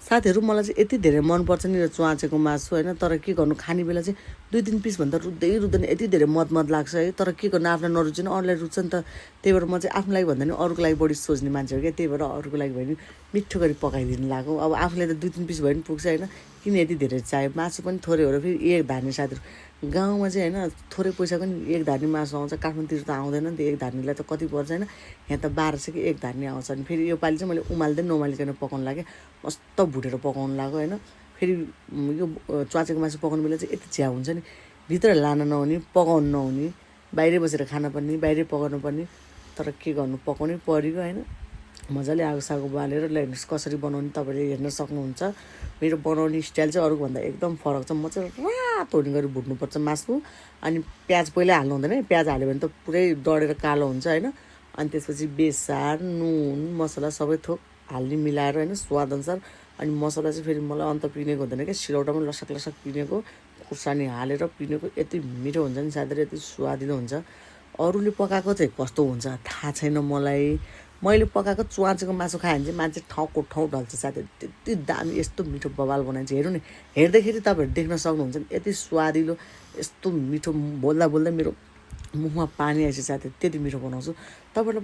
साथीहरू मलाई चाहिँ यति धेरै मनपर्छ नि यो च्वाचेको मासु होइन। तर के गर्नु, खाने बेला चाहिँ 2-3 पिसभन्दा रुँदैन, यति धेरै मद लाग्छ है। तर के गर्नु, आफूलाई नरुच्ने अरूलाई रुच्छ नि त। त्यही भएर म चाहिँ आफ्नो लागि भन्दा नि अरूको लागि बढी सोच्ने मान्छे हो क्या। त्यही भएर अरूको लागि भयो भने मिठो गरी पकाइदिनु लाग्यो। अब आफूले त 2-3 पिस भयो भने पुग्छ होइन, किन यति धेरै चाहियो। मासु पनि थोरै हो र फेरि एक धार्ने साथीहरू गाउँमा चाहिँ होइन, थोरै पैसाको नि एक धार्ने मासु आउँछ। काठमाडौँतिर त आउँदैन नि त, एक धार्नेलाई त कति पर्छ होइन। यहाँ त 1200 कि एक धार्ने आउँछ। अनि फेरि योपालि चाहिँ मैले उमाल्दै नउमालिकन पकाउनु लागेँ, मस्त भुटेर पकाउनु लाग्यो होइन। फेरि यो च्वाचेको मासु पकाउनु बेला चाहिँ यति झ्याउ हुन्छ नि, भित्र लान नहुने, पकाउनु नहुने, बाहिरै बसेर खान पर्ने, बाहिरै पकाउनु पर्ने। तर के गर्नु, पकाउनै पऱ्यो होइन। मजाले आगो बालेर हेर्नुहोस् कसरी बनाउने तपाईँले हेर्न सक्नुहुन्छ। मेरो बनाउने स्टाइल चाहिँ अरूको भन्दा एकदम फरक छ। म चाहिँ रातो हुने गरी भुट्नुपर्छ मासु। अनि प्याज पहिल्यै हाल्नु हुँदैन है, प्याज हाल्यो भने त पुरै डढेर कालो हुन्छ होइन। अनि त्यसपछि बेसार, नुन, मसला सबै थोक हाल्ने मिलाएर होइन, स्वादअनुसार। अनि मसला चाहिँ फेरि मलाई अन्त पिनेको हुँदैन क्या, सिलौटामा लसक पिनेको, खुर्सानी हालेर पिनेको यति मिठो हुन्छ नि साथीहरू, यति स्वादिलो हुन्छ। अरूले पकाएको चाहिँ कस्तो हुन्छ थाहा छैन मलाई। मैले पकाएको च्वाचेको मासु खायो भने चाहिँ मान्छे ठाउँको ठाउँ ढल्छ साथीहरू, त्यति दामी यस्तो मिठो बवाल बनाइन्छ। हेर्नु नि, हेर्दाखेरि तपाईँहरू देख्न सक्नुहुन्छ नि, यति स्वादिलो, यस्तो मिठो। बोल्दा मेरो मुखमा पानी आइसक्यो साथीहरू, त्यति मिठो बनाउँछु। तपाईँहरूलाई